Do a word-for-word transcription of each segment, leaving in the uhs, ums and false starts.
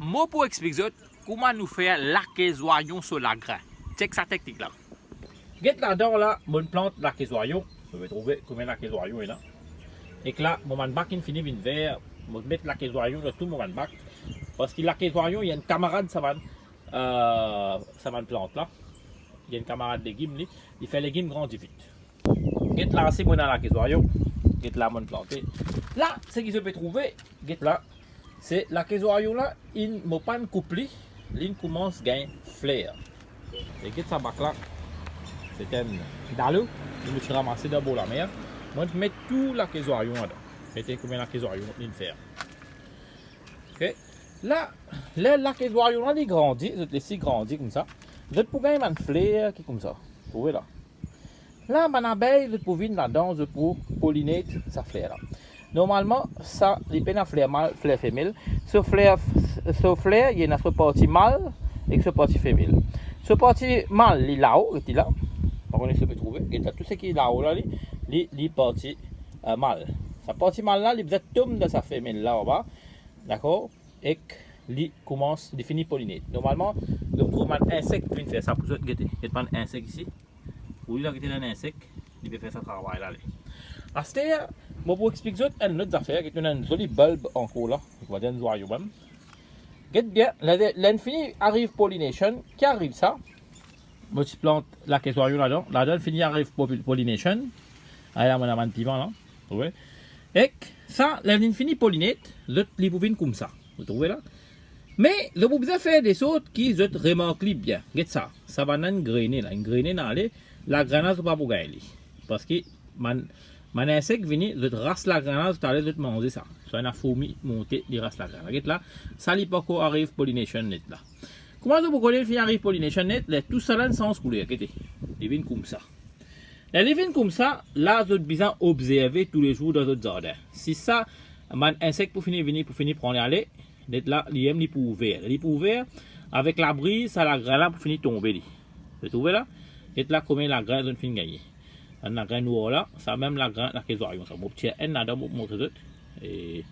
Mo pou explik zot kouma nou fer lake zwayon so lagrin. Chek sa teknik la. Get ladan la, mo'nn plant lake zwayon. Zot pe trouve komie lake zwayon ena. Ek la, mo bann bak inn fini vinn ver. Mo met lake zwayon dan tou mo bann bak. Parski lake zwayon, li enn kamarad sa bann, euh, sa bann plant la. Li enn kamarad legim li. Li fer legim grandi vit. Get la, se mo ena lake zwayon. Get la, mo'nn plante. La, seki zot pe trouve, get la, se lake zwayon la, inn, mo pa'nn koup li, li'nn koumans gagn fler. E get sa bak la, se enn dalo ki mo ti ramase dan bor lamer. Mo'nn met tou lake zwayon ladan. Gete komie lake zwayon li'nn fer. Ok. La, ler lake zwayon la li grandi, zot les li grandi koumsa. Zot pou gagn bann fler ki koumsa. Trouve la. La, bann abey, zot pou vinn ladan, zot pou pollinate sa fler la. Normalman, sa, li pena fler mal, fler femel. So fler, so fler, li ena so parti mal ek so parti femel. So parti mal, li lao, get li la. Pa kone si zot pe trouve, get la, tou seki lao la, li, li, li parti, euh, mal. Sa parti mal la, li bizin tom dan sa femel la anba. Dakor? Ek li koumans, li fini pollinate. Normalman, zot trouv bann insek vinn fer sa pou zot, gete. Get bann insek isi. Ou li la, gete, enn insek, li pe fer sa travay la, li. Aster, mo pou explik zot enn lot zafer, get, nou ena enn zoli bulb ankor la, nou va dir enn zwayon mem. Get bien, ler, ler inn fini ariv pollination, ki ariv sa? Mo ti plant lake zwayon ladan, ladan fini ariv popi-, pollination. Ala, mo ena bann piman la, trouve. Ek sa, ler linn fini pollinate, zot, li pou vinn koumsa. Zot trouve la? Me zot pou bizin fer de sort ki zot remark li bien. Get sa, sa bann la inn grene la, inn grene, ale, lagrin la zot pa pou gagn li. Parski bann, bann insek vini, zot ras lagrin la, zot ale, zot manze sa. Swa ena fourmi monte, li ras lagrin la. Get la, sa li pankor ariv pollination net la. Kouma zot pou kone li finn ariv pollination net? Ler tou sa la inn sanz kouler, gete. Li vinn koumsa. Ler li vinn koumsa, la zot bizin obzerve toulezour dan zot zardin. Si sa bann insek pou fini vini, pou fini pran li ale, net la, li mem li pou ouver. Li pou ouver, avek labriz, sa lagrin la pou fini tonbe li. Zot trouve la? Get la komie lagrin zot finn gagne. Enn lagrin nwar la, sa mem lagrin lake zwayon sa. Mo pou tir enn ladan, mo pou montre zot. E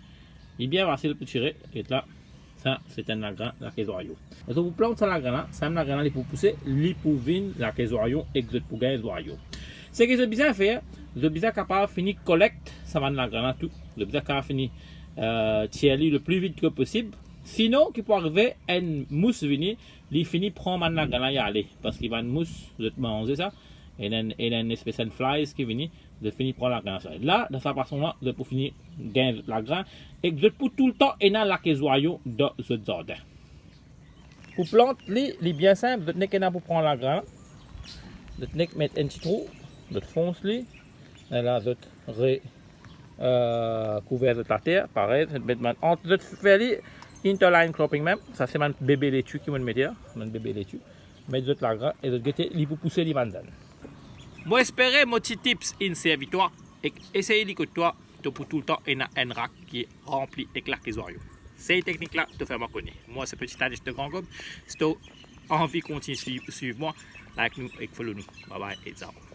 li bien fasil pou tire, get la. Sa, se enn lagrin lake zwayon. Zot pou plant sa lagrin la, sa mem lagrin la, li pou pouse, li pou vinn lake zwayon ek zot pou gagn zwayon. Seki zot bizin fer, zot bizin kapav fini kolekt sa bann lagrin la tou. Zot bizin kapav fini, euh, tir li le pli vit ki posib. Sinon, ki pou arive, enn mous vini, li fini pran bann lagrin la, li ale. Parski bann mous, zot manze sa, ena enn, ena enn espes enn flies ki vini, zot fini pran lagrin sa. La, dan sa fason la, zot pou fini gagn zot lagrin, ek zot pou toultan ena lake zwayon dan zot zardin. Pou plant li, li bien sinp, zot nek ena pou pran lagrin la. Zot nek met enn ti trou, zot fons li, e la zot re, euh, kouver zot later, parey, zot met bann ant, zot fer li interline cropping mem. Sa se bann bebe leti ki mo'nn mete la, bann bebe leti. Met zot lagrin e zot gete, li pou pouse li bann zenn. Mo espere mo ti tips inn servi twa, ek esey li kot twa, to pou toultan ena enn rak ki ranpli ek lake zwayon. Sey teknik la, to fer mwa kone. Mwa se Petit Anish de Grand Gaube. Si to anvi kontign swiv, swiv mwa, like nou ek follow nou. Bye bye e ciao.